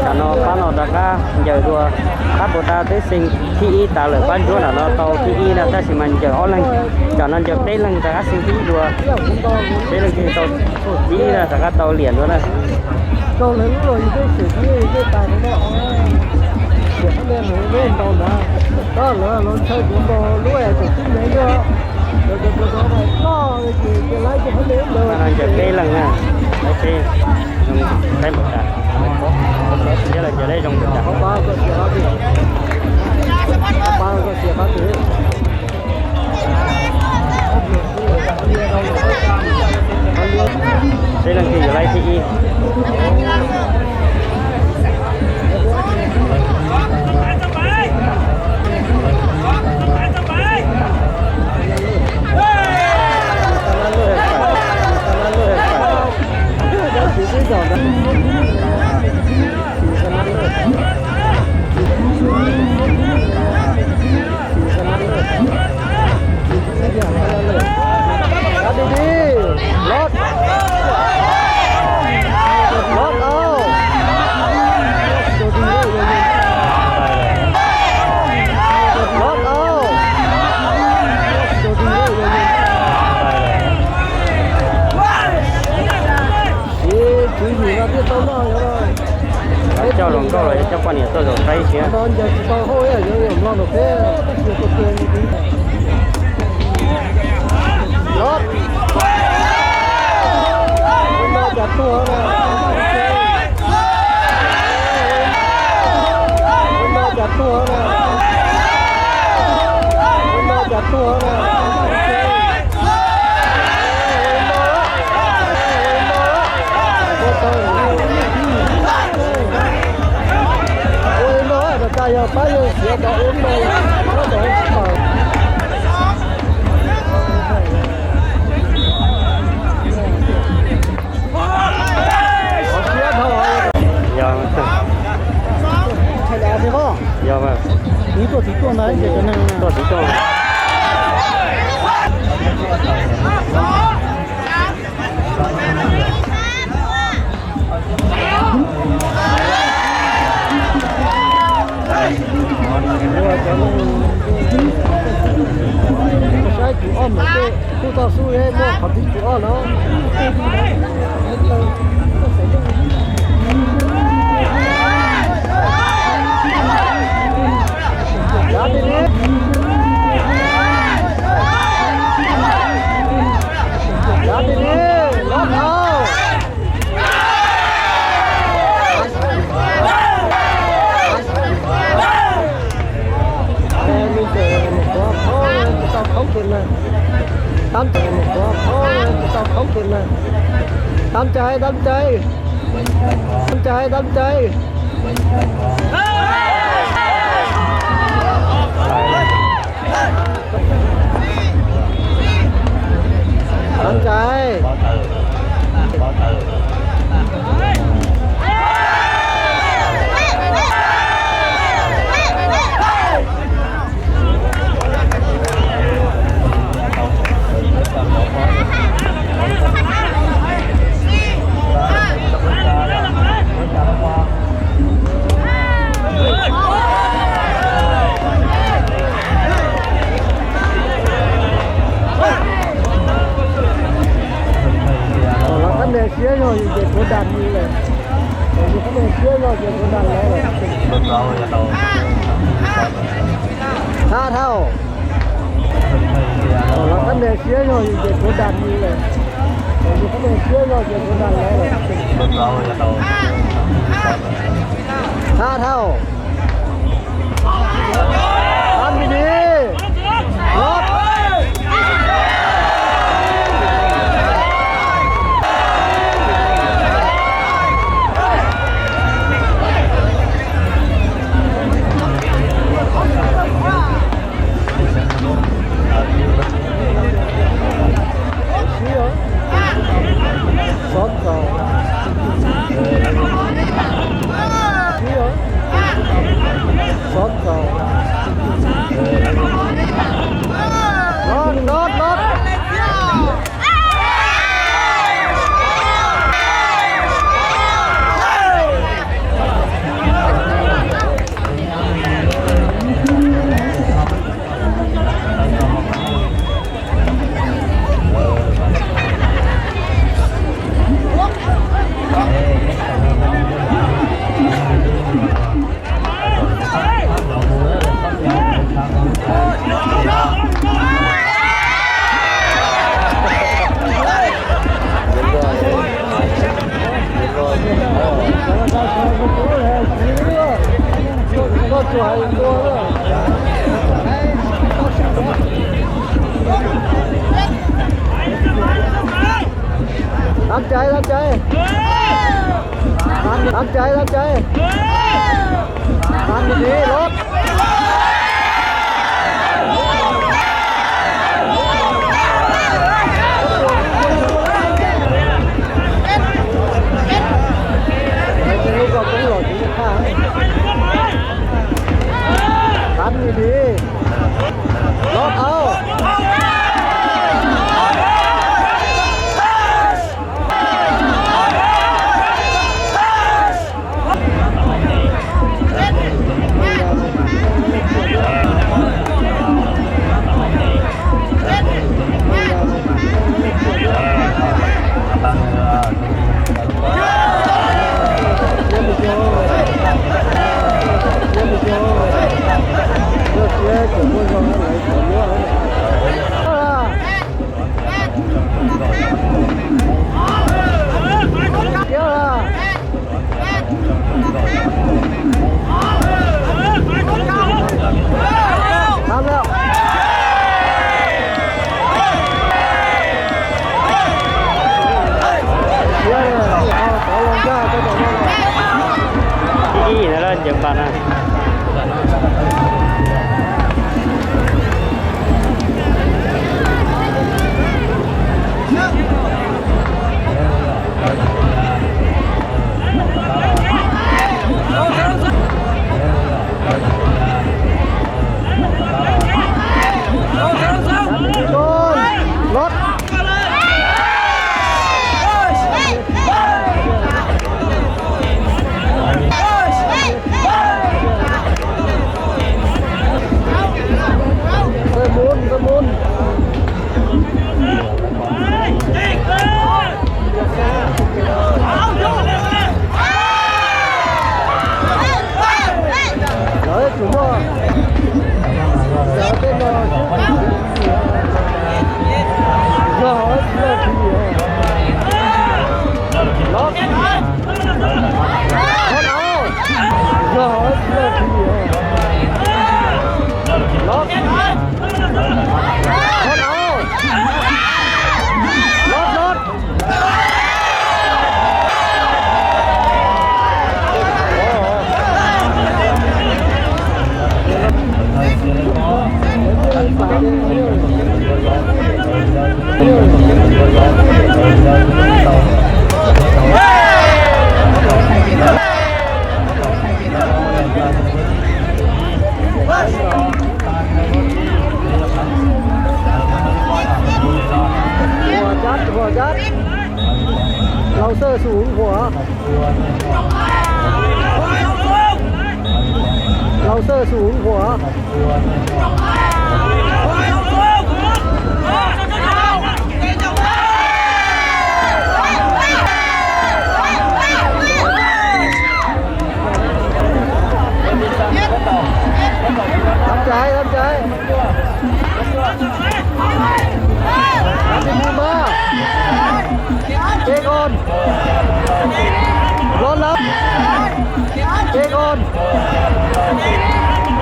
Tam no pab no rov qab ncaws dua, pab puas tas twb xees thib ib tas lawm, pab ntsuab nram no tau thib ib na, tab sis mas ncaws ob leeg, tam no ncaws peb leeg rov qab xees thib ib dua, peb leeg thiaj tau thib ib na, rov qab tau liam dua na. Ncaws peb leeg na, peb, peb npaum cas, thiab lawv ncaws leb zoo npaum cas. Peb leeg twg yuav laib thib ib. Coj hluas nkauj los coj poj niam tuaj zaum saib siab. Yog, yog, tuaj txiv tuaj. Saib tus ob mas tej kuj tau xub muaj qhov thib tus ob no. Tám chai, tám chai. Tám chai, tám chai. Tám chai. Los qab neg siab zog yus ces kuv dag li lawm. Yus qab neg siab zog ces kuv dag lawm. Thab thauj. Los qab neg siab zog yus ces kuv dag li lawm. Yus qab neg siab zog ces kuv dag lawm. Thab thauj. Thab mi ni. Lov, lov. Hua cab, hua cab. Laus Xawj Xu Huv hua. Laus Xawj Xu Huv hua. Thov cai, thov cai. Thov cai, thov cai. Ces kon. Lov lawm. Ces kon.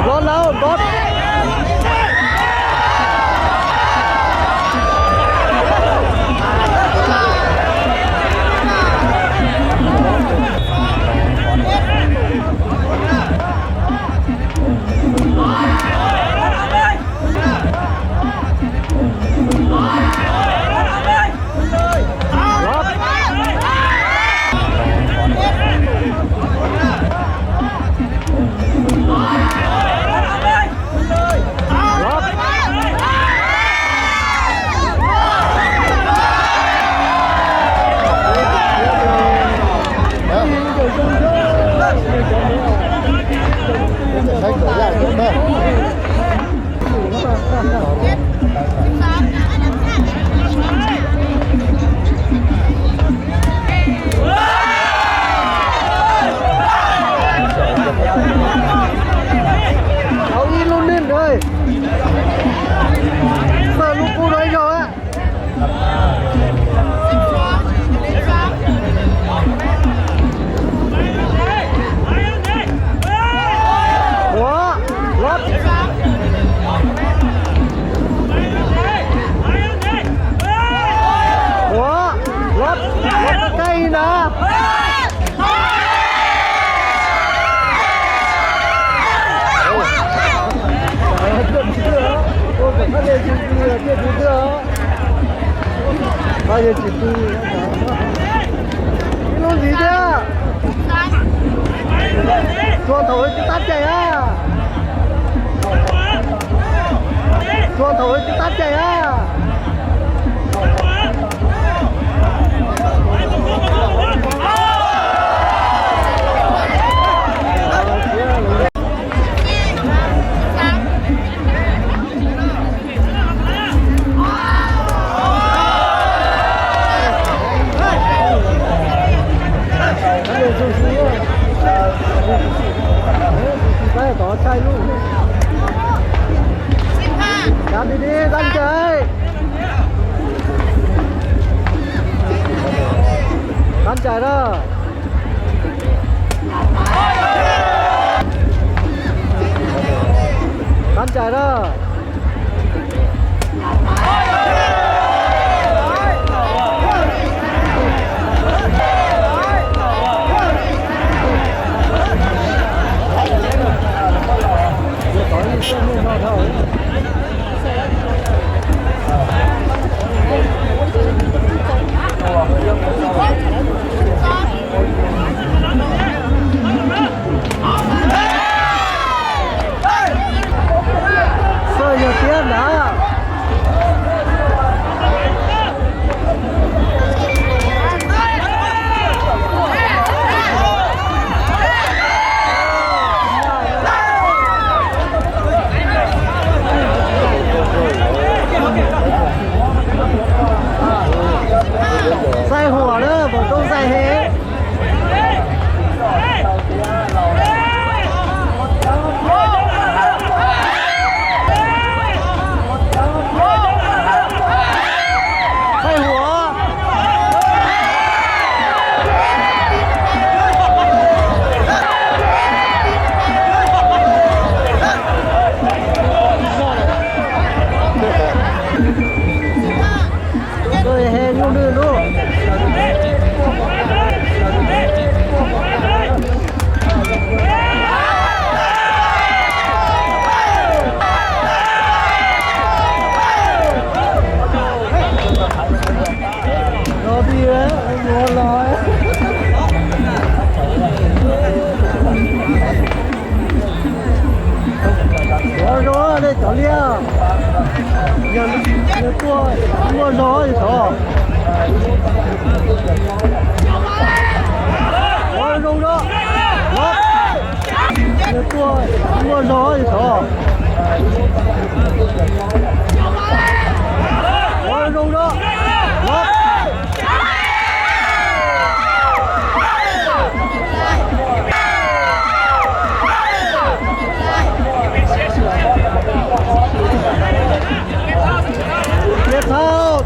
Lov lawm, lov. Tau ib lub neej ntawd, txawj lub qub no ib zaug a. Ua, lov. Ua, lov, lov kab kab ib na. Ib lub ntxiv thiab. Tsuas thaum lawv tsis tab cai a. Tsuas thaum lawv tsis tab cai a. Tov tshaj lub. Kav di di, tab cai. Tab cai na. Tab cai na. Cov liab, nws tuaj muaj zog li tod. Ua zoo da. Nws tuaj muaj zog li tod. Ua zoo da.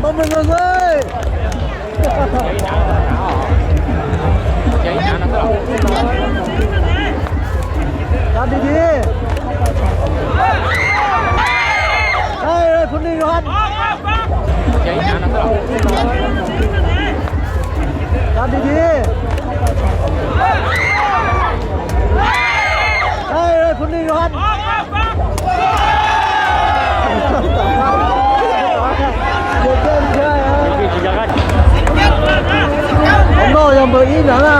Tau mej xwb. Cov dib dib. Ê, ê, phun ni Yuhan. Cov dib dib. Ê, ê, phun ni Yuhan. Hauv no yog npawg ib ntag na.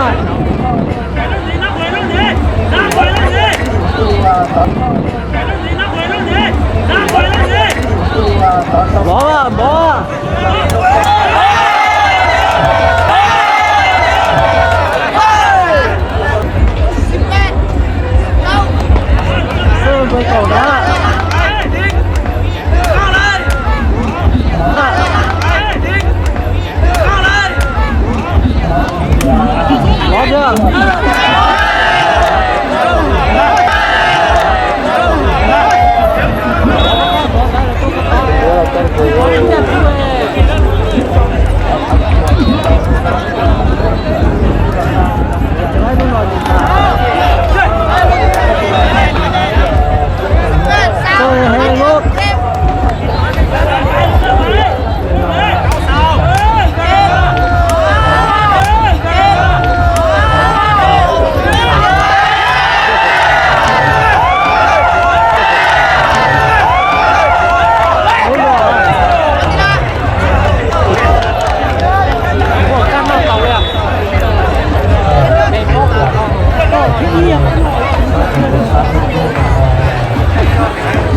Mov, mov.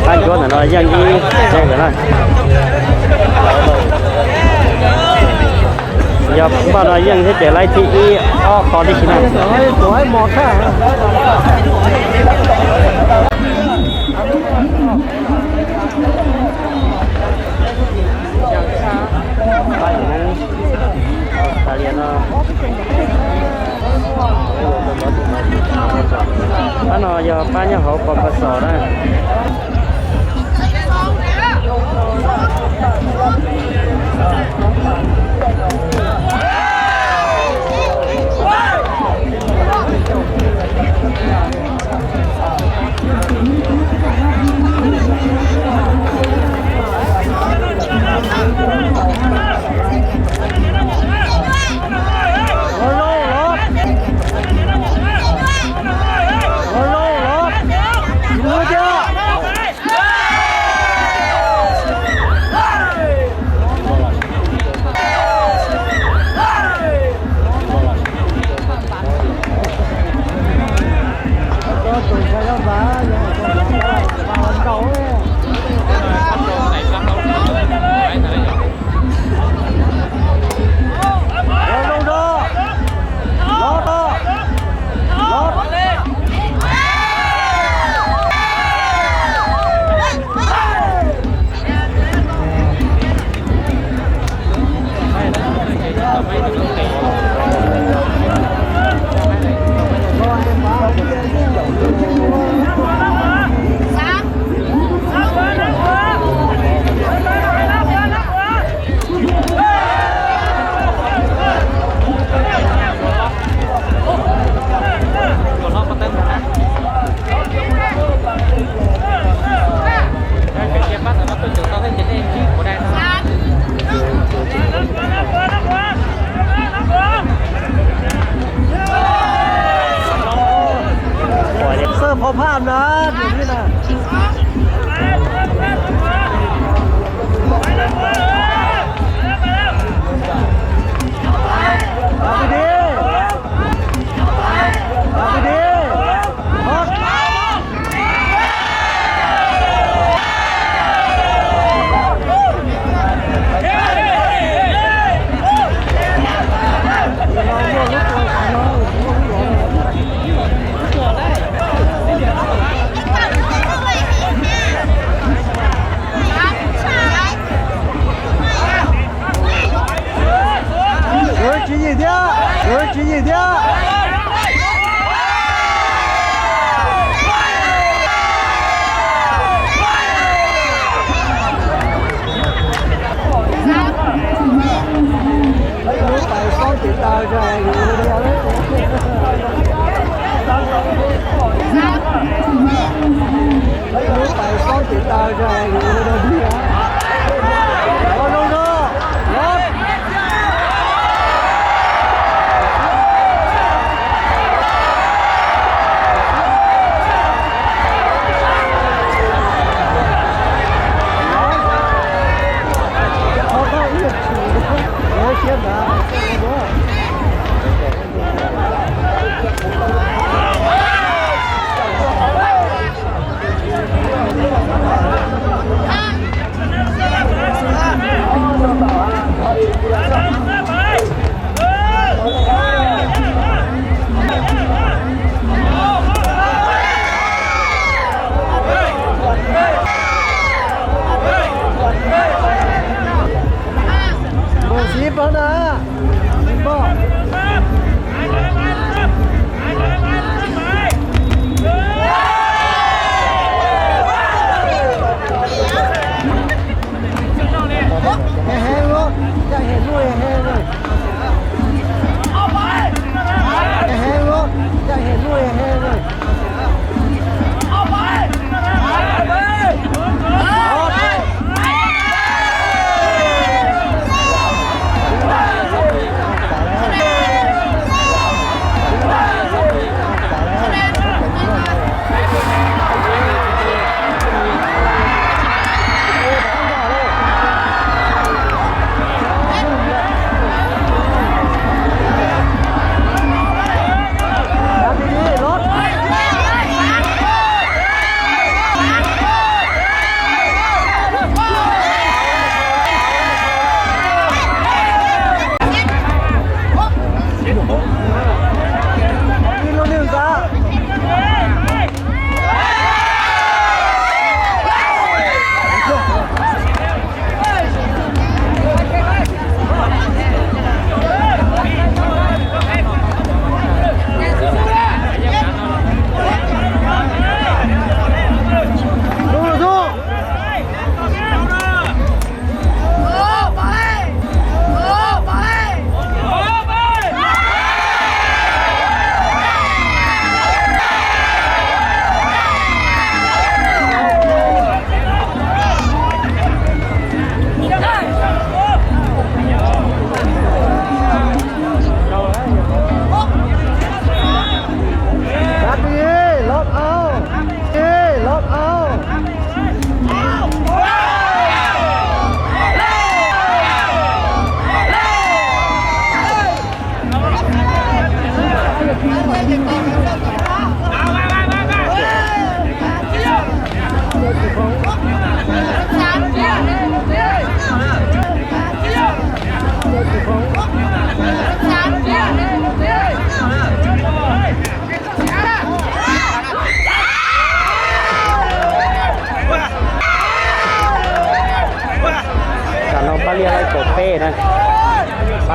Pab cuab ntawm no yeej ib tsev lawm na. Yog pab no yeej thiab ces laib thib ib ob qho tib si na. Pab no yog pab nyob hauv Pos Pas Xos na.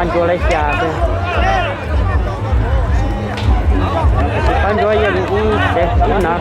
Ntsuab laib xya xwb. Pab ntsuab yog ib, ib na.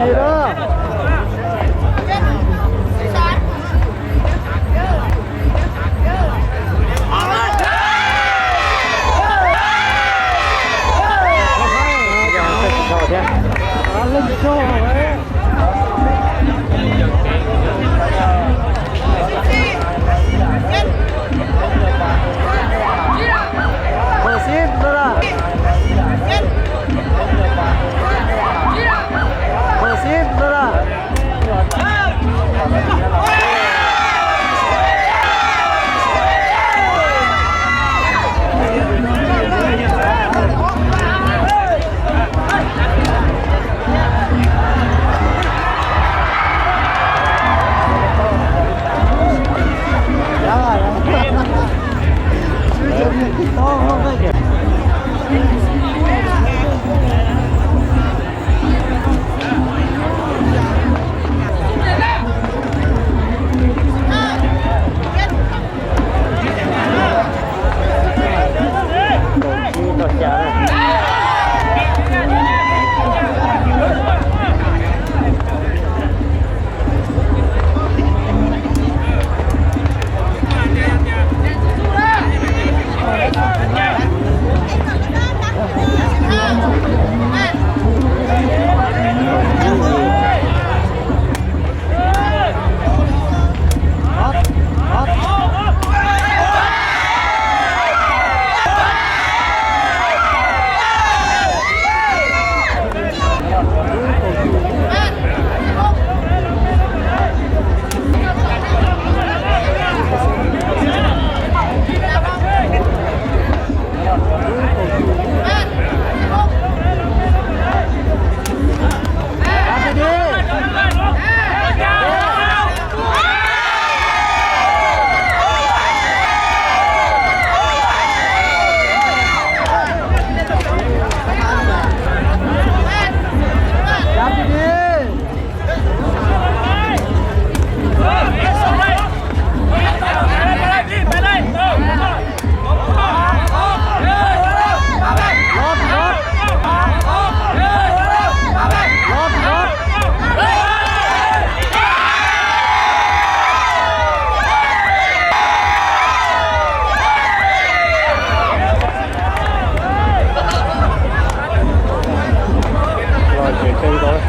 Los tsev kawg nkaus.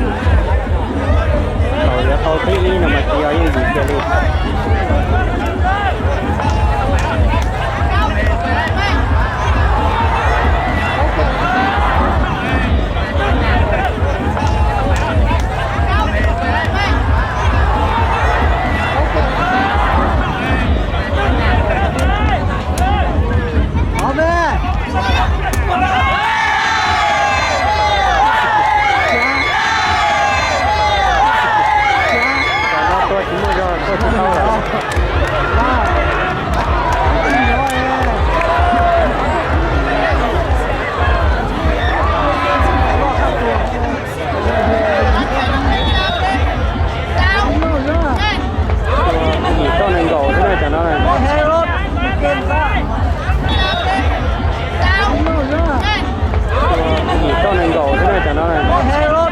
Thaum yuav tau thib ib no mas tsis yog yooj yim kiag li. Yim toj nees nkaum xwb na cov no. Yim toj nees nkaum xwb na cov no.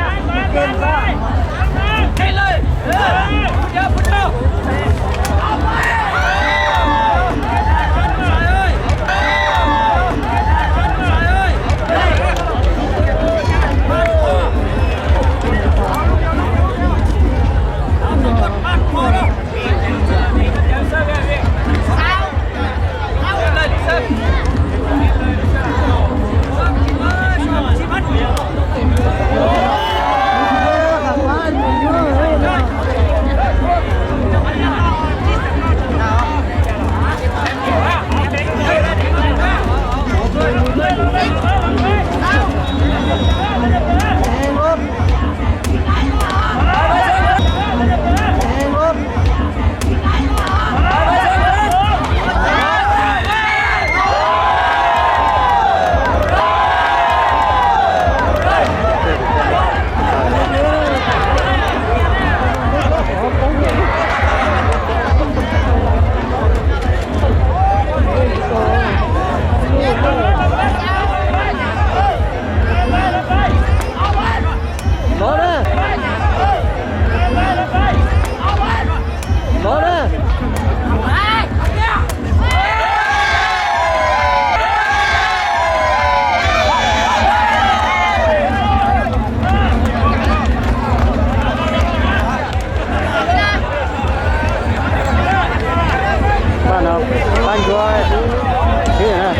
Ntsuav,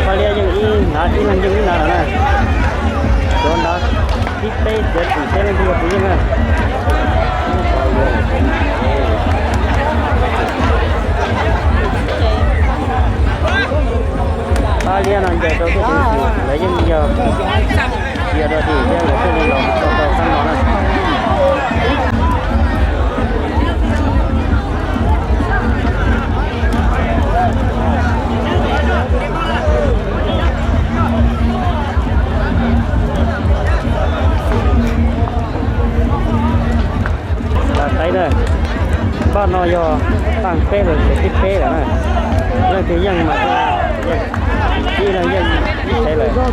paj liab yeej ib hnav, ib leeg yeej ib hnav lawm na. Ntsuav nrad thib peb txiav txim seb leej twg yog tus yeej na. Paj liab no ncaim rau tej teev xwm lawv yeej yog tsis yog dog dig thiab lawv thiaj li los tau tau qab no na. Lawv qeeb na, npaj no yog tag peb los sis thib peb lawm na. Leej twg yeej mas ib leeg yeej ib tsev lawm.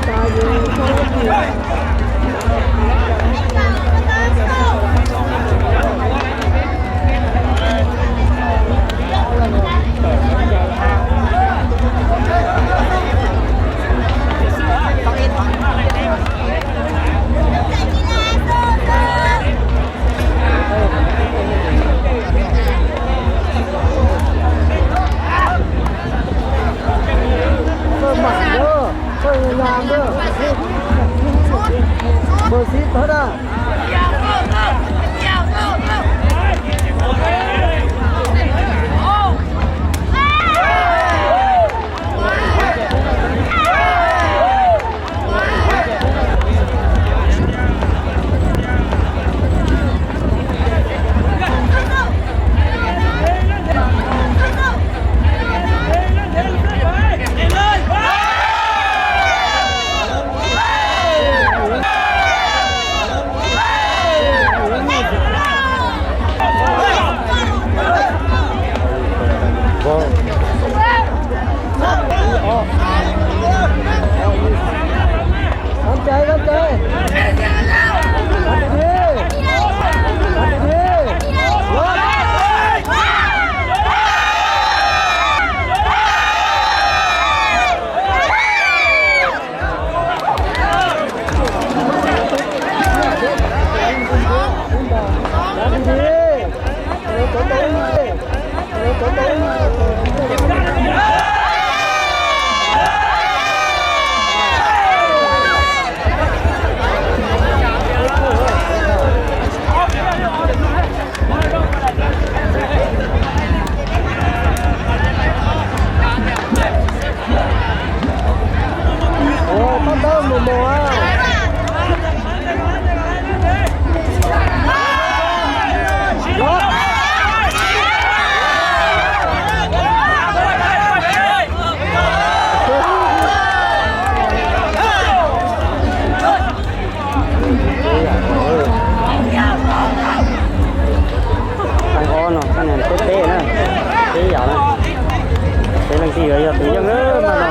Thaj ob no thaj nees peb peb na, peb yam na. Peb leej twg yuav yog tus yeej mas no.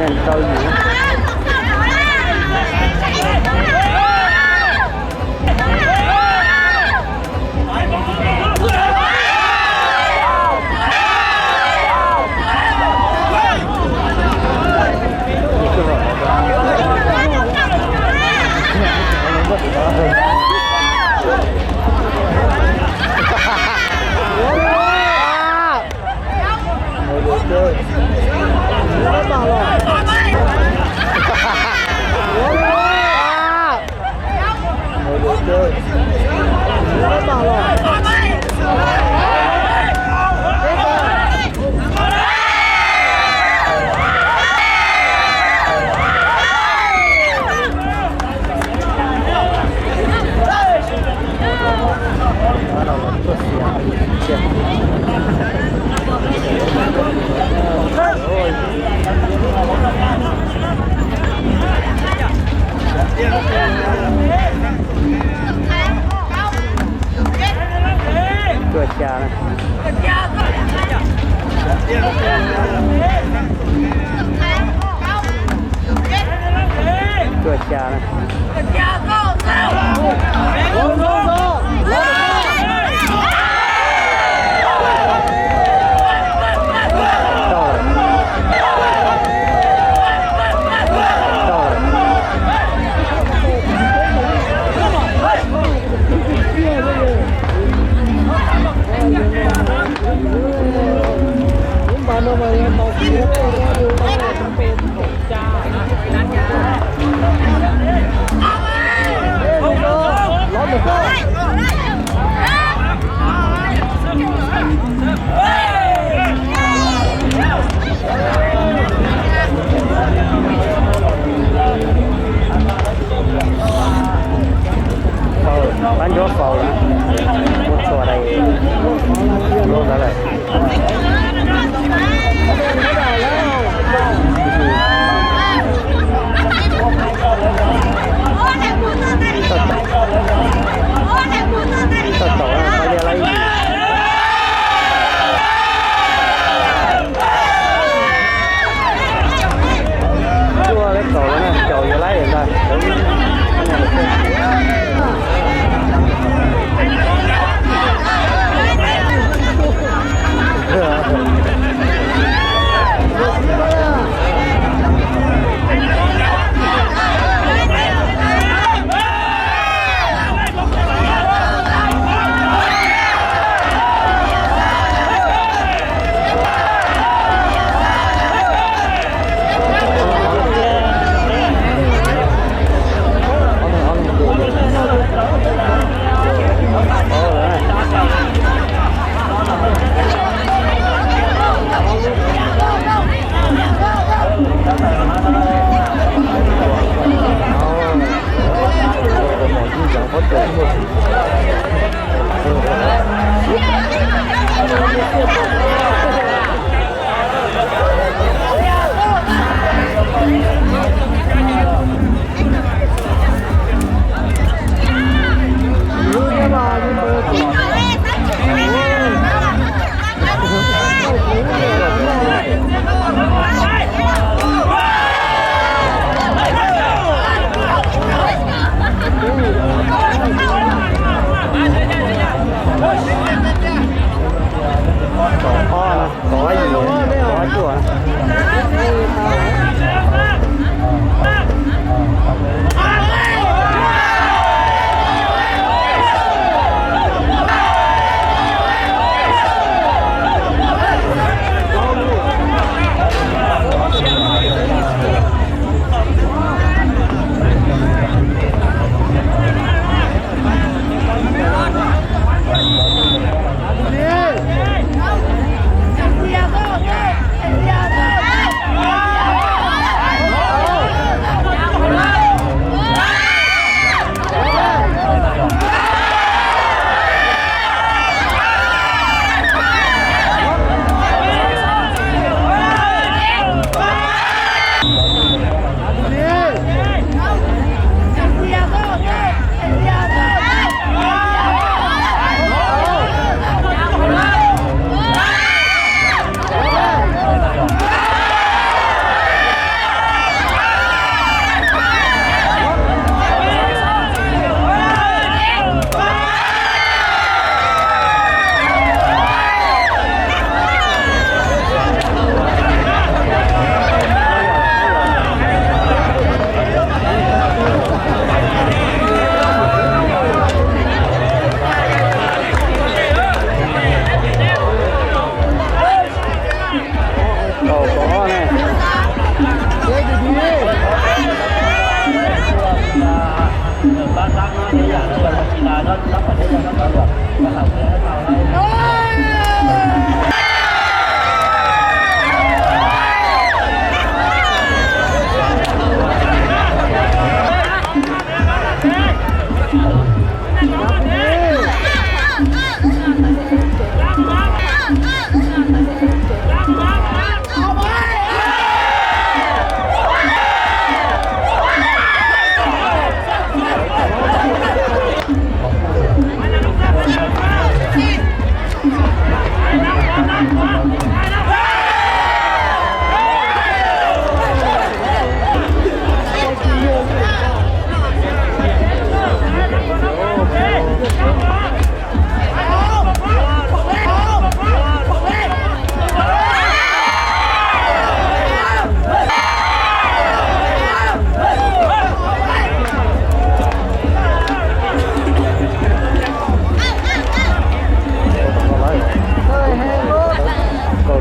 Tau yus. Tuaj xya na. Tuaj xya na. Pab ntsuab faus na, ua txhua dais lub ntawd lawm. Tau tom, tau tom, tau liaj laib. Tuaj lawv kaum los na, caum yuav laib ntag.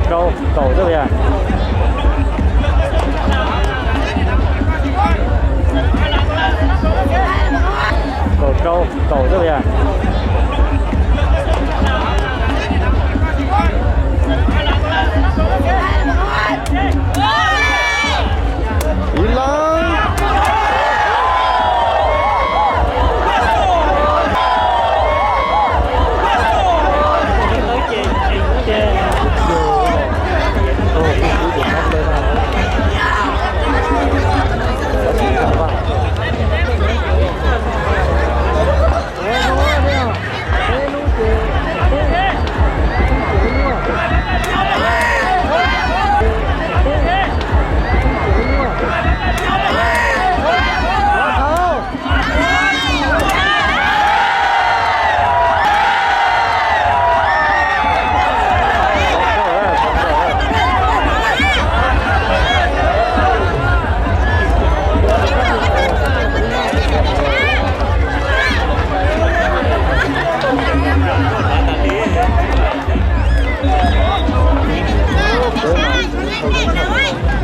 Rau kaum xwb yog. Kaum rau kaum xwb yog. Ib lab.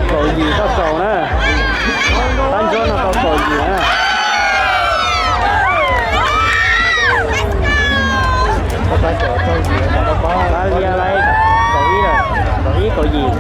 Kaum yim toj saum na. Tab ntsuab no tau kaum yim na. Lia laiv kaum ib lawm, kaum ib kaum yim.